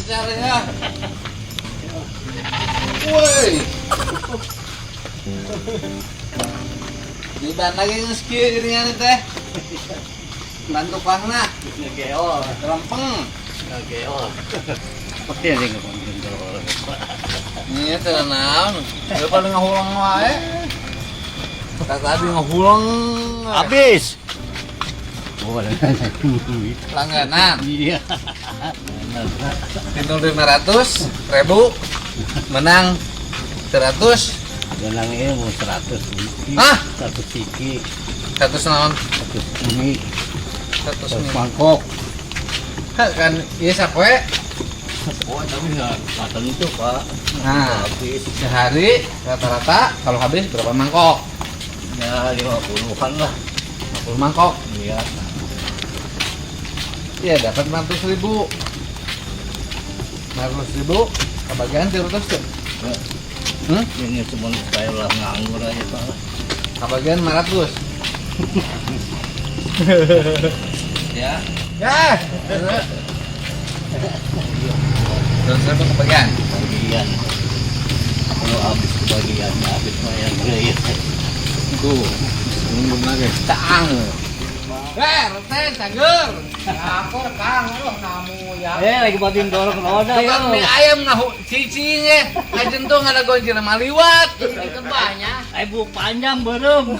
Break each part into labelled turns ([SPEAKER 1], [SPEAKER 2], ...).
[SPEAKER 1] Lancar ya. Woi. Di ban lagi geus kieu geuningan teh. Ban tukangna
[SPEAKER 2] Ngegeol.
[SPEAKER 1] lempeng.
[SPEAKER 2] Ngegeol. Pasti ada yang ngekontrol.
[SPEAKER 1] Iya, teu naon. Ieu paling ngahulang wae. Tadi ngahulang.
[SPEAKER 2] Habis. Oh, ada
[SPEAKER 1] Langganan.
[SPEAKER 2] Iya.
[SPEAKER 1] Tintul 500 ribu menang 100.
[SPEAKER 2] Menang ini mau 100 siki.
[SPEAKER 1] Hah?
[SPEAKER 2] 100 siki.
[SPEAKER 1] 100 naon?
[SPEAKER 2] 100 ini.
[SPEAKER 1] 100
[SPEAKER 2] 100
[SPEAKER 1] mie.
[SPEAKER 2] Mangkok.
[SPEAKER 1] Hah, kan ieu sapoe.
[SPEAKER 2] Oh, tapi nggak tentu, Pak.
[SPEAKER 1] Nah,
[SPEAKER 2] Habis.
[SPEAKER 1] Sehari rata-rata kalau habis berapa mangkok?
[SPEAKER 2] Ya, 50-an lah.
[SPEAKER 1] 50 mangkok.
[SPEAKER 2] Iya.
[SPEAKER 1] Iya, dapat 500 ribu. 500 ribu kebagian 300 tuh.
[SPEAKER 2] Ya.
[SPEAKER 1] Hmm?
[SPEAKER 2] Ini cuma saya lah nganggur aja, Pak.
[SPEAKER 1] Kebagian 500.
[SPEAKER 2] Ya.
[SPEAKER 1] Ya. Terus ribu kebagian.
[SPEAKER 2] Kebagian. Kalau habis kebagian, habis mah yang ya.
[SPEAKER 1] Tuh, belum lagi. Tang. Eh, rete cager.
[SPEAKER 3] Akur Kang, aduh namu ya.
[SPEAKER 2] Eh, lagi bantuin dorong roda ya.
[SPEAKER 1] Tukang mie ayam ngahu cicing ya. Ngajen tuh ngadagoan jelema liwat.
[SPEAKER 3] Ini kebahnya.
[SPEAKER 2] Eh, bu panjang berem.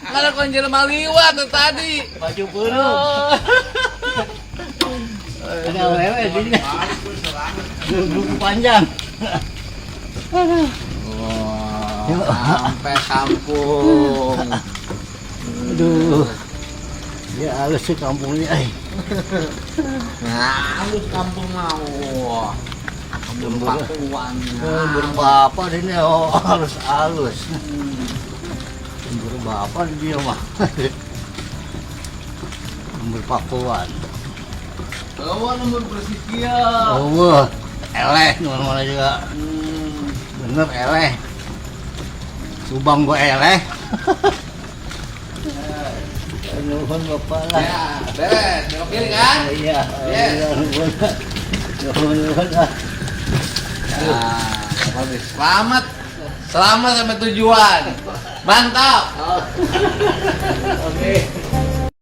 [SPEAKER 1] Ngadagoan jelema liwat tuh tadi.
[SPEAKER 2] Baju berem. Ada wewe di sini. Buku panjang.
[SPEAKER 1] Wah, sampai kampung.
[SPEAKER 2] Aduh. Ya halus sih kampungnya. Eh.
[SPEAKER 1] Nah, halus kampung mau. Kampung Pakuan.
[SPEAKER 2] Lembur bapak di sini, oh, halus halus. Lembur bapak di dia mah. Lembur Pakuan.
[SPEAKER 1] Oh, lembur bersih kia.
[SPEAKER 2] Oh, wah. Eleh mana-mana juga. Bener eleh. Subang gua eleh. Nuhun bapak lah.
[SPEAKER 1] Ya, beres. Belok kiri kan?
[SPEAKER 2] Iya.
[SPEAKER 1] Yes.
[SPEAKER 2] Iya, nuhun. Nuhun, nuhun lah.
[SPEAKER 1] Nah, bagus. Selamat. Selamat sampai tujuan. Mantap.
[SPEAKER 2] Oke.